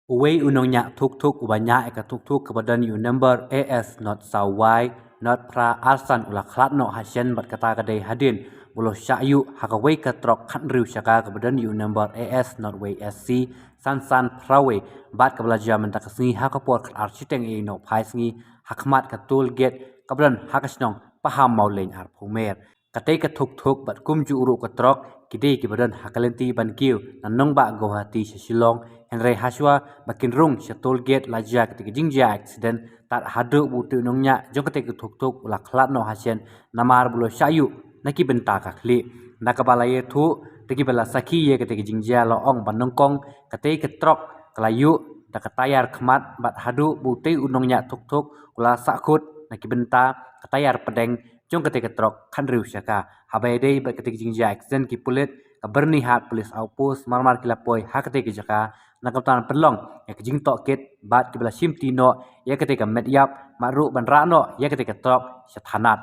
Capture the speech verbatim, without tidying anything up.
Uwei u nongñiah thuk thuk uba ñiah ïa ka thuk thuk kaba don ïa u number A S not saw Y not phra arsan u la khlad noh ha shen bad kata ka dei hadien ba u la shah ïuh ha kawei ka trok khathynriew shaka kaba don ïa u number A S not wei S C san san phra wei bad kaba la jia mynta ka sngi ha ka por khatar shiteng ïa u nohphai sngi ha khmat ka toll gate kaba don ha ka shnong Pahammawlein Arphewmer. Katei ka thuk thuk bad kumjuh ruh ka trok ki dei kiba don ha ka lynti ban kiew na nongbah Guwahati sha Shillong, hynrei hashwa ba kin rung sha toll gate la jia katei ka jingjia accident tad haduh ba utei u nongñiah jong katei ka thuk thuk u la khlad noh ha shen namar ba u la shah ïuh na ki bynta ka khlieh. Na kaba la ïathuh da kiba la sakhi ïa katei ka jingjia la ong ba nyngkong katei ka trok ka la ïuh da ka tayar khmat bad haduh ba utei u nongñiah thuk thuk u la sahkhut na ki bynta ka tayar pdeng jong katei ka trok khathynriew shaka. Haba ïadei bad katei ka jingjia accident ki pulit ka Byrnihat Police Outpost marmar ki la poi ha katei ka jaka na ka bynta pynlong ïa ka jingtohkit bad kiba la shimti noh ïa katei ka met ïap bad ruh ban rah noh ïa katei ka trok sha thanat.